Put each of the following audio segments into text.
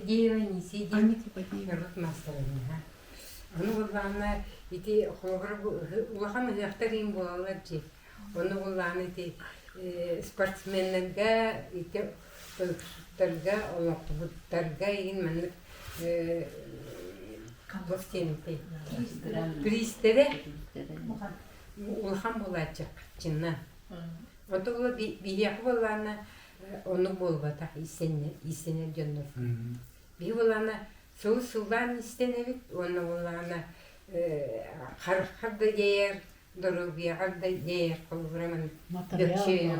Сергеева Анисия диэн норуот маастара Ону буоллаҕына ити холобура бу улахан ыһыахтар иһин буолаллар дии. Ону буоллаҕына ити спортсменнарга ити тойуксуттарга, олохтубуттарга иһин маннык туох диэн этэй бириистэрэ улахан буолааччы чынна. Онто була биһиэхэ буоллаҕына оннук буолбатах иистэнэр дьоннор. Биһи буоллаҕына сылы сыллаан иистэнэбит уонна буоллаҕына хараххар да дьайар, доруобуйаҕар да дьайар холобура бөкчөйөн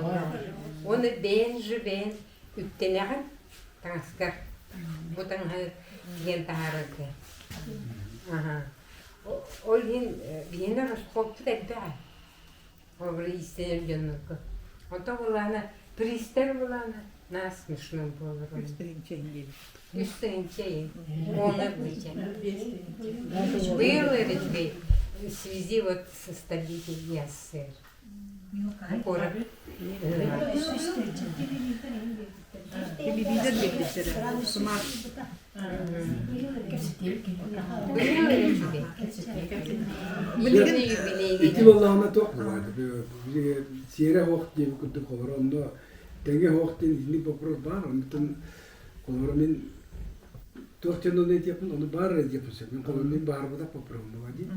Уонна бэйэн же бэйэн үктэнэҕин таҥаскар бу таҥаһы тигэн таһаарарга. Ол иһин биһиэнэ ороскуоппут элбэх. Холобура иистэнэр дьоннорго. Онтон былаана пристэр былаана наа смешно буолар. Үс тыһыынча иһин диэбит. Үс тыһыынча иһин. Уонна быча. Быйыл үчүгэй в связи вот со столетием СССР. Куорат. Телевизор биэрбиттэрэ. Смарт. Ити буоллаҕына туох буолаады сиэрэ суох диэбит курдук олоро онно тэҥэ суох диэн итинник боппуруос баар онтон холобура мин туох диэн ону этиэхпин ону баар эрэ диэхпин сөп мин холобура мин баарбатах боппуруоһум буолла дии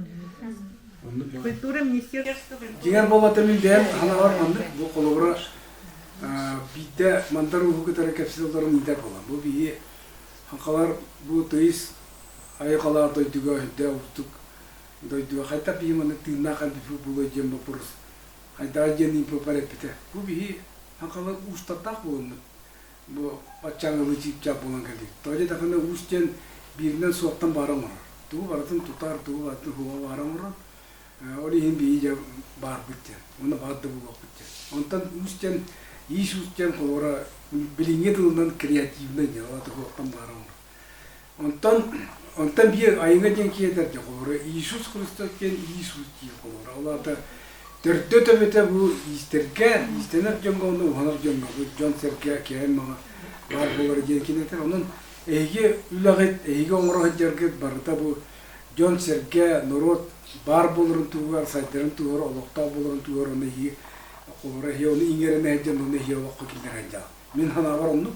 оннук баар Культура министерство дьиҥэр буоллата мин бэйэм санаабар маннык бу холобура биирдэ Мандар Ууһу кытары кэпсэтэ олорон иитэр буолан бу биһи Хахалар бу тыйыс айылҕалаах дойдуга өйдөөх уустук дойдуга хайдах биһи маннык тыыннаах элбэхпит буолуой диэн боппуруос хайдаҕый диэн импопар эппитэ. Бу биһи хахалар уустардаах буоламмыт бу баччааҥҥылыы чыып-чаап буолан кэллибит. Тоҕо диэтэххинэ уус диэн бииринэн суохтан баара оҥорор. Тугу барытын тутар, тугу барытын суоҕа баара оҥорор. Ол иһин биһи дьэ баарбыт диэн, уонна баар да буолуохпут диэн. Онтон уус диэн, иис уус диэн холобура билиҥҥи тылынан креативнай диэн, ол аата суохтан баара оҥорор. Онтон онтон биир айыҥа диэн киһи этэр дьэ холобура Иисус Христос диэн Иисус диир холобура. Ол аата төрдө төбөтө бу иистэргэ, иистэнэр дьоҥҥо уонна уһанар дьоҥҥо бу дьон-сэргэ киһи маҥа баар буолара диэн кини этэр. Онон эһиги үлэҕит, эһиги оҥоро сылдьаргыт барыта бу дьон-сэргэ, норуот баар буоларын туһугар, сайдарын туһугар, олохтоох буоларын туһугар ону эһиги холобура эһиги ону иҥэринэ сылдьан ону эһиги олоххо киллэрэн дьаал. Мин санаабар оннук.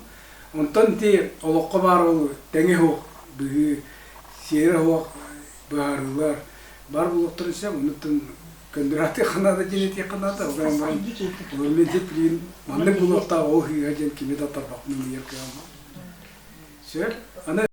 Онтон ити олоххо баар ол тэҥэ суох быһыы, сиэрэ суох быһаарыылар баар буолуохтарын сөп. Оннуттан көннөрөөтүөххэ наада диэн этиэххэ наада. Ол гынан баран олору дьип маннык буолуохтаах ол сыыһа диэн кими да тарбахпын ыйар кыаҕым. Сөп. Аны